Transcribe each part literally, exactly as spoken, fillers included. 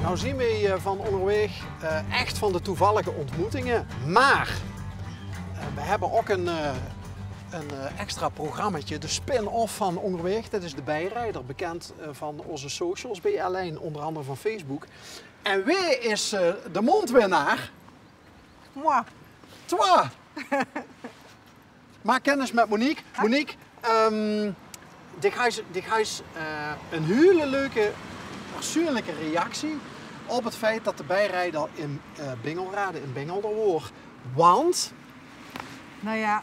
Nou zien we, eh, van Óngerwaeg, eh, echt van de toevallige ontmoetingen, maar, eh, we hebben ook een, eh, een, eh, extra programmaatje, de spin-off van Óngerwaeg. Dat is de Bijrijder, bekend, eh, van onze socials bij L één, onder andere van Facebook. En wee is, eh, de mondwinnaar? Moi. Toi! Maak kennis met Monique. Monique, ehm, die gaf, die gaf, eh, een hele leuke persoonlijke reactie op het feit dat de Bijrijder in, eh, Bingelrade, in Bingelder woor. Want... Nou ja,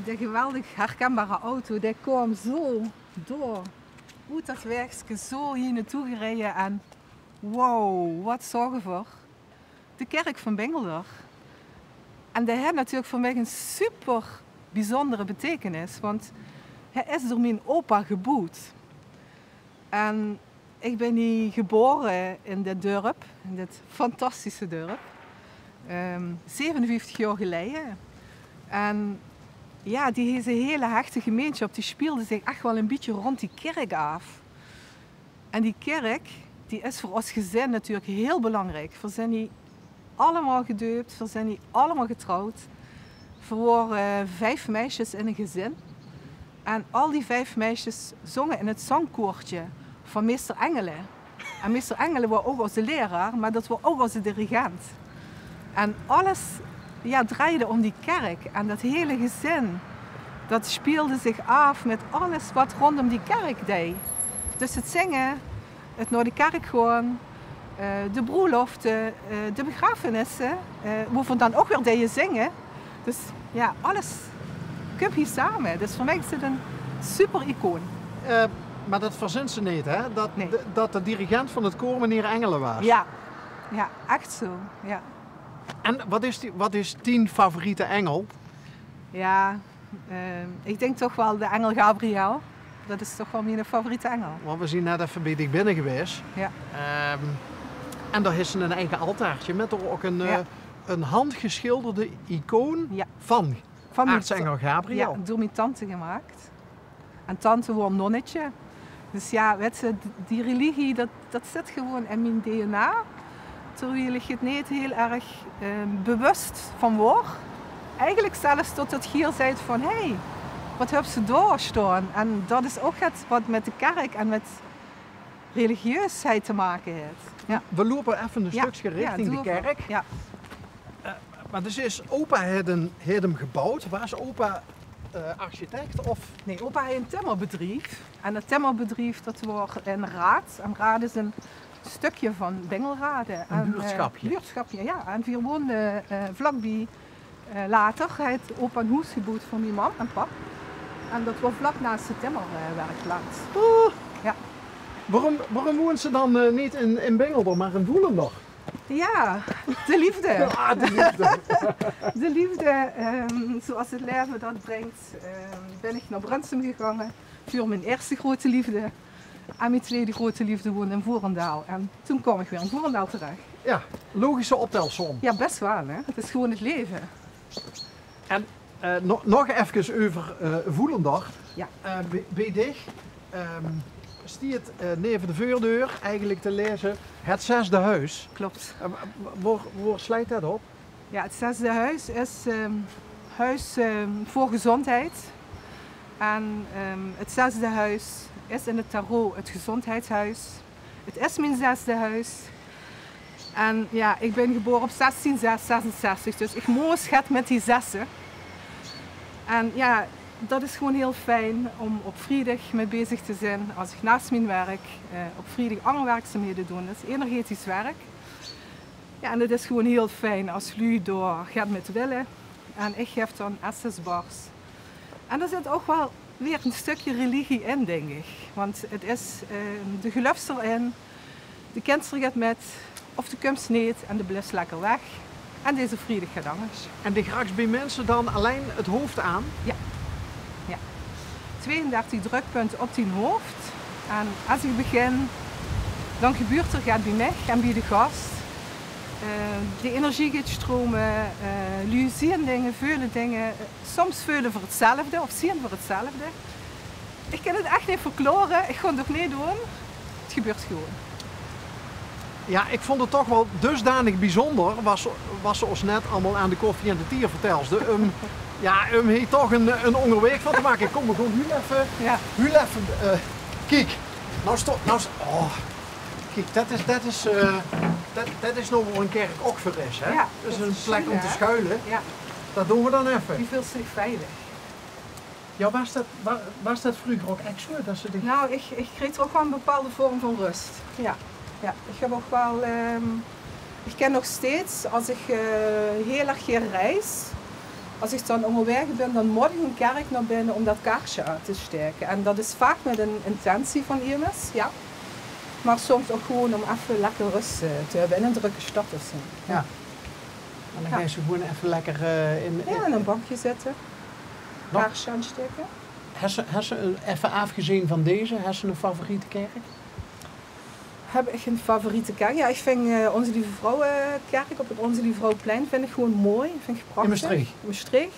de geweldig herkenbare auto, die kwam zo door, oet dat wegske zo hier naartoe gereden en wow, wat zaoge v'r? De kerk van Bingelder. En die haet natuurlijk veur mich een super bijzondere betekenis, want hij is door mijn opa geboewd. En ik ben hier geboren in dit dorp, in dit fantastische dorp, ehm, zevenenvijftig jaar geleden. En ja, die, deze hele hechte gemeenschap, die speelde zich echt wel een beetje rond die kerk af. En die kerk, die is veur ós gezin natuurlijk heel belangrijk. V'r zien hier allemaal gedeupt, v'r zien hier allemaal getrouwd. V'r woren vijf meisjes in een gezin. En al die vijf meisjes zongen in het zangkoortje van meester Engelen. En meester Engelen woor ook onze leraar, maar dat woor ook onze dirigent. En alles, ja, draaide om die kerk. En dat hele gezin, dat speelde zich af met alles wat rondom die kerk deed. Dus het zingen, het naar de kerk gaan, eh, de broeloften, eh, de begrafenissen, eh, wo v'r dan ook weer deje zingen. Dus ja, alles kump hier same. Dus veur mich is het een super icoon. Eh, maar dat verzint ze niet, hè? Dat, nee, de, dat de dirigent van het koor meneer Engelen was. Ja, ja, echt zo. Ja. En wat is die, wat is dien favoriete engel? Ja, eh, ik denk toch wel de engel Gabriel. Dat is toch wel mijn favoriete engel. Want we zien net even bij dich binnen geweest. Ja. Ehm, en daar is een eigen altaartje met er ook een, ja, eh, een handgeschilderde icoon, ja, van, van mijn, aartsengel Gabriel. Ja, door mijn tante gemaakt. En tante woor nonnetje. Dus ja, weet ze, d-, die religie, dat, dat zit gewoon in mijn D N A. Terwijl ik het niet heel erg, eh, bewust van woor. Eigenlijk zelfs tot dat Giel zei van: "Hey, wat höbs se daar staon?" En dat is ook het wat met de kerk en met religieusheid te maken heeft. Ja. We lopen even een, ja, stukje richting, ja, de kerk. Ja. Eh, maar dus is, opa had een, had hem gebouwd. Was opa, eh, architect of? Nee, opa had een timmerbedrijf. En dat timmerbedrijf, dat woor in Raad. En Raad is een stukje van Bingelrade. Een, eh, buurtschapje. Buurtschapje, ja. En we woonden, eh, vlakbij. Eh, later had opa een hoes geboewd veur mijn mam en pap. En dat woor vlak naast het timmerwerkplaats. Oeh. Ja. Waarom, waarom woont ze dan, eh, niet in, in Bingelder, maar in Voelender? Ja, de liefde. Ah, de liefde. De liefde, ehm, zoals het leven dat brengt, ehm, ben ik naar Brunssum gegaan. Veur mijn eerste grote liefde. En mijn tweede grote liefde woont in Voerendaal. En toen kwam ik weer in Voerendaal terecht. Ja, logische optelsom. Ja, best wel, hè. Het is gewoon het leven. En, eh, no-, nog even over, eh, Voelender. Ja. Eh, bij, bij dich, ehm, stiet, eh, neven de veurdeur eigenlijk te lezen: het zesde huis. Klopt. Eh, wa-, wa-, waar, waar slaat dat op? Ja, het zesde huis is, ehm, huis, ehm, voor gezondheid. En, ehm, het zesde huis is in het tarot het gezondheidshuis. Het is mijn zesde huis. En ja, ik ben geboren op zestien zes zesenzestig, dus ik moos get met die zesse. En ja, dat is gewoon heel fijn om op vriedig mee bezig te zijn, als ik naast mijn werk, eh, op vriedig anger werkzaamheden doon. Dat is energetisch werk. Ja, en het is gewoon heel fijn als luuj door get mit wille. En ik gaef dan essesbars. En d'r zit ook wel weer een stukje religie in, denk ik. Want het is, eh, de gelöfs d'rin, de kins d'r get mit, of de kums neet en de blifs lekker weg. En deze vriedig get angers. En de graaks bij mensen dan alleen het hoofd aan? Ja. Ja. Tweeëndertig drukpunten op dien hoofd. En als ik begin, dan gebeurt er get bij mich en bij de gast. Eh, de energie gaat stromen, eh, luuj zien dingen, veulen dingen. Soms veulen v'r hetzelfde of zien v'r hetzelfde. Ik kan het echt niet verklaren, ik kan het ook niet doen. Het gebeurt gewoon. Ja, ik vond het toch wel dusdanig bijzonder, wat ze, wat ze os net allemaal aan de koffie en de thee vertelde. Um, ja, um hier toch een, een onderwerp van te maken. Kom, we gaan heel even, ja, heel even, eh, kijk, nou stop, nou st-, oh, kijk, dat is, dat is, eh, dat, dat is nou waar een kerk ook voor is, hè? Ja, dat is een plek om te schuilen. Ja. Dat doen we dan even. Je voelt zich veilig. Ja, was dat, wa-, was dat vroeger ook echt zo? Dat ze dich... Nou, ik, ik kreeg toch wel een bepaalde vorm van rust. Ja. Ja, ik heb ook wel, ehm, ik ken nog steeds, als ik, eh, heel erg veel reis, als ik dan onderweg ben, dan moet ik een kerk naar binnen om dat kaarsje aan te steken. En dat is vaak met een intentie van iemand, ja. Maar soms ook gewoon om even lekker rust, eh, te hebben in een drukke stad of zo. Ja. En dan ga je zo gewoon even lekker, eh, in, ja, in een bankje zitten. Kaarsje aansteken. Has se, has se, eh, effe aafgezeen van deze, has se 'n favoriete kerk? Heb ik een favoriete kerk? Ja, ik vind, eh, Onze Lieve Vrouwenkerk op het Onze Lieve Vrouwenplein vind ik gewoon mooi. Vind ik prachtig. In Mestreech? In Mestreech.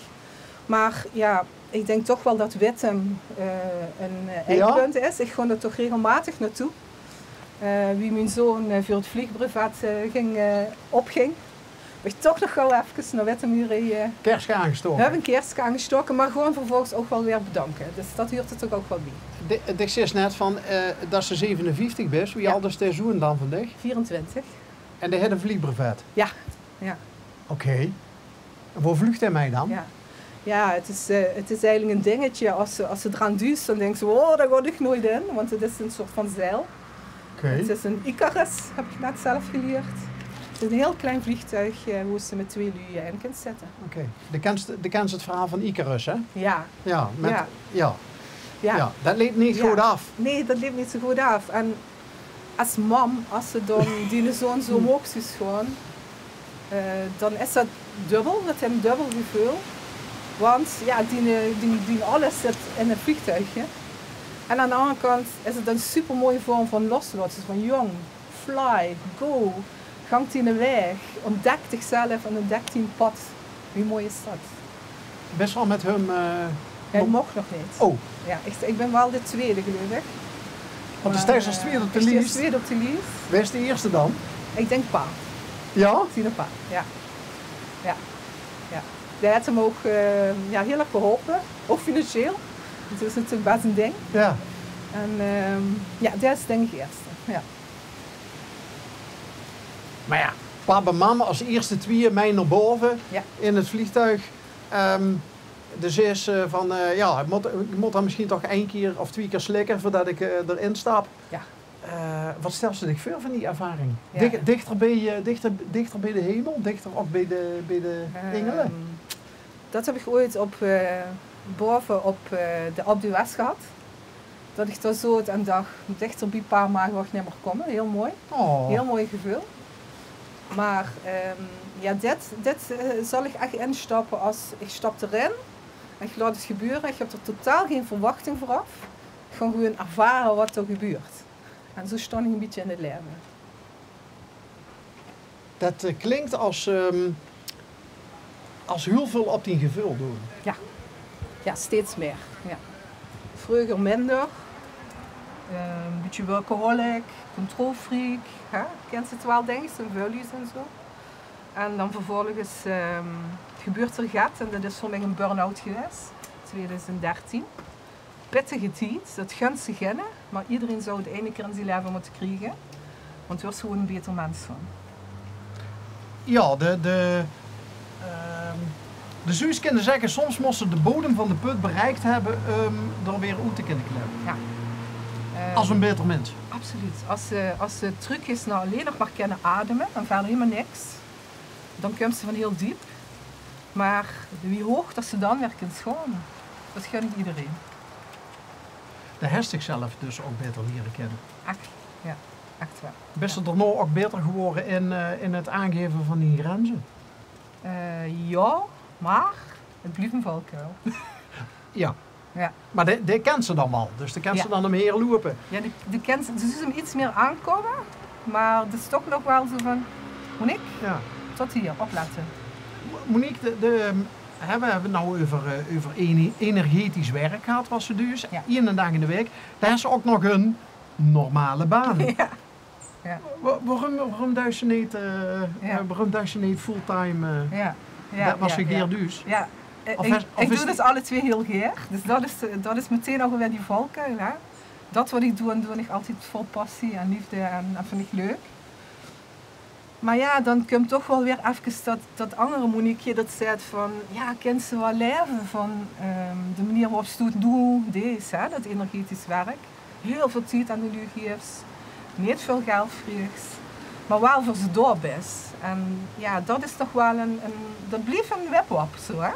Maar ja, ik denk toch wel dat Wittem, eh, een, eh, eikpunt is. Ik ga er toch regelmatig naartoe. Eh, wie mijn zoon, eh, voor het vliegbrevet, eh, ging, eh, opging, ben ik toch nog gauw even naar Wittem gereden. Kerske aangestoken. Heb een kerske aangestoken, maar gewoon vervolgens ook wel weer bedanken. Dus dat huurt er toch ook wel bij. De, dich zeis net van, eh, dat se zevenenvieftig bent. Wie ald is de zoon dan van dich? Vierentwintig. En die haet 'n vliegbrevet? Ja, ja. Oké. En waar vluugt hij mee dan? Ja. Ja, het is, eh, het is eigenlijk een dingetje. Als ze, als ze eraan duust, dan denkt ze: "Oh, daar ga ik nooit in." Want het is een soort van zeil. Oké. Het is een Icarus, heb ik net zelf geleerd. Het is een heel klein vliegtuigje, eh, waar ze met twee lui, eh, in kunt zitten. Oké. De kent, de kent het verhaal van Icarus, hè? Ja. Ja, met, ja. Ja. Ja, dat leep niet goed af. Nee, dat leep niet zo goed af. En als mam, als ze dan die zoon zo omhoog zuus gaon, eh, dan is dat dubbel, dat is een dubbel gevoel. Want ja, die, die, die alles zit in het vliegtuigje. En aan de andere kant is het een supermooie vorm van loslaten. Van jong, fly, go. Gank dien weg, ontdek dichzelf en ontdek dien pad. Wie mooi is dat? Best wel met hem, eh, hij mocht nog niet. Oh. Ja, ik, ik ben wel de tweede, geloof ik. Want de stijs als tweede op de lijst. Tweede op de lijst. Wie is de eerste dan? Ik denk pa. Ja? Tien pa, ja. Ja. Ja. Die heeft hem ook, eh, ja, heel erg geholpen. Ook financieel. Het is natuurlijk best een ding. Ja. En, ehm, ja, die is denk ik eerste. Ja. Maar ja, pap en mam als eerste twee mee naar boven in het vliegtuig. Ehm, dus is, eh, van, eh, ja, ik moet, ik moet dan misschien toch één keer of twee keer slikken voordat ik, eh, erin stap. Ja. Eh, wat stelt ze zich voor van die ervaring? Ja. Dich-, dichter bij, eh, dichter, dichter bij de hemel, dichter ook bij de, bij de engelen? Ehm, dat heb ik ooit op, eh, boven op, eh, de Alpe d'Huez gehad. Dat ik daar zoot en dacht: "Dichter bij pa mag ik niet meer komen." Heel mooi. Oh. Heel mooi gevoel. Maar, ehm, ja, dit, dit, eh, zal ik echt instappen als ik stap erin. En ik laat het gebeuren. Ik heb er totaal geen verwachting vooraf. Ik ga gewoon ervaren wat er gebeurt. En zo stond ik een beetje in het leven. Dat, eh, klinkt als, ehm, als heel veel op dien gevoel doen. Ja. Ja, steeds meer. Ja. Vroeger minder. Ehm, een beetje workaholic, controlfreak. Hè? Kent ze het wel, denk ik, zo'n vuilhuis en zo. En dan vervolgens, ehm, gebeurt er get en dat is voor mij een burn-out geweest, tweeduizend dertien. Pittige tied, dat gunt ze genne, maar iedereen zou het eine keer in zien leven moeten krijgen, want je wordt gewoon een beter mens van. Ja, de, de, ehm, de zuus kunnen zeggen, soms moest ze de bodem van de put bereikt hebben om er weer uit te kunnen klimmen. Ja. Ehm, als een beter mens. Absoluut. Als ze, als ze terug is naar alleen nog maar kunnen ademen en verder helemaal niks, dan komt ze van heel diep. Maar wie hoog dat ze dan weer kunt gaan, dat gun ik iedereen. Daar heb ik zelf dus ook beter leren kennen. Echt, ja, echt wel. Best je daarna ook beter geworden in, eh, in het aangeven van die grenzen? Eh, ja, maar het blijft een valkuil. Ja. Ja. Maar die, die kent ze dan wel, dus die kent ze dan omheer lopen. Ja, die, die kent ze, ze zien hem iets meer aankomen, maar het is toch nog wel zo van: "Monique, ja, tot hier, opletten." Monique, de, de, hè, we hebben het nou over, eh, over ene-, energetisch werk gehad, wat ze dus, ja, één dag in de week. Daar is ze ook nog een normale baan. Ja. Wa-, waorum, waorum duis se neet, eh, eh, waorum duis se neet fulltime, eh, det waat se gaer duus? Jao. Eh, ich, ich doon 't alle twee hiel gaer. Dus det is, eh, det is meteen ouch weer die valkuil, hè. Det waat ich doon, doon ich altied vol passie en leefde en, en vinj ich leuk. Mer jao, dan kump toch waal weer efkes det, det angere Moniqueje det zaet van, jao, kins se waal laeve van, ehm, de meneer waorop se 't noe deis, hè, det energetisch werk. Hiel väöl tied aan de luuj geefs, neet väöl geld vriegs, mer waal veur ze dao bis. En jao, det is toch waal ein, ein, det blief ein wipwap, zo, hè.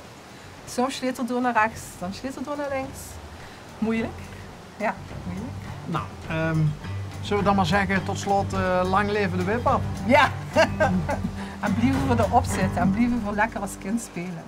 Soms sjleet 'r door nao rechs, dan sjleet 'r door nao links. Meujelik. Jao, meujelik. Nou, ehm, zulle we dan mer zègke, tot slot, eh, lang leve de wipwap. Jao. En blieve veur d'r op zitte en blieve veur lekker es kind speule.